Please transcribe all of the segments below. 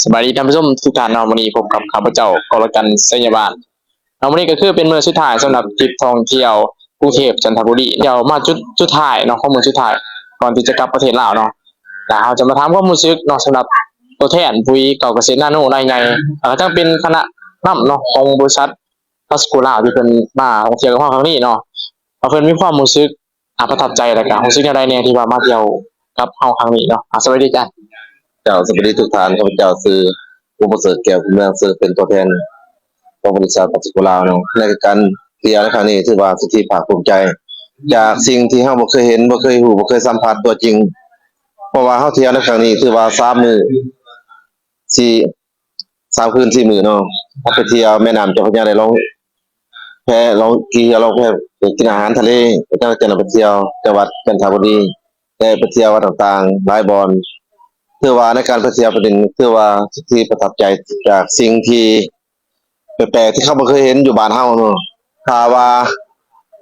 ສະບາຍດີທ່ານຜູ້ຊົມທຸກທ່ານເນາະ, ມື້ນີ້ພົບກັບຂ້າພະເຈົ້າ ກໍລະກັນ ໄຊຍະບານເນາະ. ມື້ນີ້ກໍຄືເປັນມື້ສຸດທ້າຍສຳລັບທຣິບທ່ອງທ່ຽວກຸງເທບຈັນທະບູລີ, ທ່ຽວມາຈຸດສຸດທ້າຍເນາະ ຂອງມື້ສຸດທ້າຍ ກ່ອນທີ່ຈະກັບປະເທດລາວເນາະ. ແລ້ວເຮົາຈະມາຖາມຄວາມຮູ້ສຶກເນາະ ສຳລັບຕົວແທນປຸ໋ຍເກົ້າກະເສດນາໂນລາຍໃຫຍ່ ແລ້ວກໍທັງເປັນຄະນະນຳເນາະ ຂອງບໍລິສັດ ພາສະໂກລາວ ທີ່ເພິ່ນມາທ່ອງທ່ຽວກັບເຮົາຄັ້ງນີ້ເນາະ ວ່າເພິ່ນມີຄວາມຮູ້ສຶກ ອາ ປະທັບໃຈ ແລ້ວກະຮູ້ສຶກແນວໃດແດ່ທີ່ວ່າມາທ່ຽວກັບເຮົາຄັ້ງນີ້ເນາະ. ອາ ສະບາຍດີອາຈານ. ເຈົ້າ ສະບາຍດີທຸກທ່ານ, ຂ້າພະເຈົ້າຊື່ ວົງປະເສີດ ແກ້ວເມືອງ, ເຊິ່ງເປັນຕົວແທນຂອງບໍລິສັດພາສະໂກລາວເນາະ. ໃນການທ່ຽວໃນຄັ້ງນີ້ ຖືວ່າສຸດທີ່ພາກພູມໃຈ ຈາກສິ່ງທີ່ເຮົາບໍ່ເຄີຍເຫັນ, ບໍ່ເຄີຍຮູ້, ບໍ່ເຄີຍສຳຜັດຕົວຈິງ, ເພາະວ່າເຮົາທ່ຽວໃນຄັ້ງນີ້ ຖືວ່າສາມມື້ ສີ່ ສາມຄືນສີ່ມື້ເນາະ. ເຮົາໄປທ່ຽວແມ່ນ້ຳເຈົ້າພະຍາ ໄດ້ລ່ອງແພ ລ່ອງຂີ່ເຮືອລ່ອງແພ ໄປກິນອາຫານທະເລ, ແລ້ວຈາກນັ້ນໄປທ່ຽວຈັງຫວັດຈັນທະບູລີ ແລະ ໄປທ່ຽວວັດຕ່າງໆຫຼາຍບ່ອນ. ຖືວ່າໃນການໄປທ່ຽວໄປຫຼິ້ນ ຖືວ່າທີ່ປະທັບໃຈຈາກສິ່ງທີ່ແປກໆ ທີ່ເຮົາບໍ່ເຄີຍເຫັນຢູ່ບ້ານເຮົາເນາະ. ຖ້າວ່າ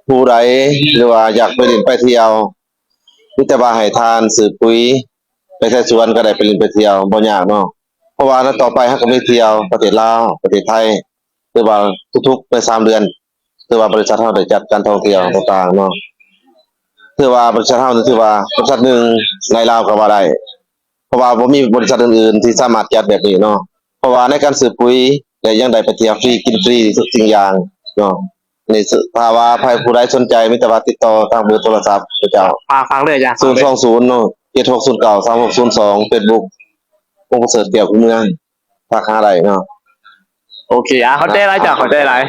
ຜູ້ໃດ ຫຼືວ່າຢາກໄປຫຼິ້ນໄປທ່ຽວ ມີແຕ່ວ່າໃຫ້ທ່ານຊື່ປຸ໋ຍ ໄປໄຊສວນກໍໄດ້ໄປຫຼິ້ນໄປທ່ຽວ ບໍ່ຍາກເນາະ. ເພາະວ່າຕໍ່ໄປເຮົາກໍມີທ່ຽວປະເທດລາວ ປະເທດໄທ ຫຼືວ່າທຸກໆ ໃນສາມເດືອນ ຖືວ່າບໍລິສັດເຮົາໄດ້ຈັດການທ່ອງທ່ຽວຕ່າງໆເນາະ. ຖືວ່າບໍລິສັດເຮົານີ້ຖືວ່າບໍລິສັດໜຶ່ງໃນລາວກໍວ່າໄດ້ ເພາະວ່າບໍ່ມີບໍລິສັດອື່ນໆທີ່ສາມາດຈັດແບບນີ້ເນາະ. ເພາະວ່າໃນການຊື້ປຸ໋ຍ ແລະ ຍັງໄດ້ໄປທ່ຽວຟຣີ ກິນຟຣີທຸກສິ່ງຢ່າງເນາະ. ນີ້ ຖ້າວ່າໃຜຜູ້ໃດສົນໃຈ ມີແຕ່ວ່າຕິດຕໍ່ທາງເບີໂທລະສັບເຈົ້າ. ຝາກ ຝາກເລີຍອາຈານ. ສູນສອງສູນເນາະ ເຈັດຫົກສູນເກົ້າ ສາມຫົກສູນສອງ ເຟສບຸກ ວົງປະເສີດ ແກ້ວເມືອງ ທັກຫາໄດ້ເນາະ. ໂອເຄ ອາ ຂອບໃຈຫຼາຍເຈົ້າ, ຂອບໃຈຫຼາຍ.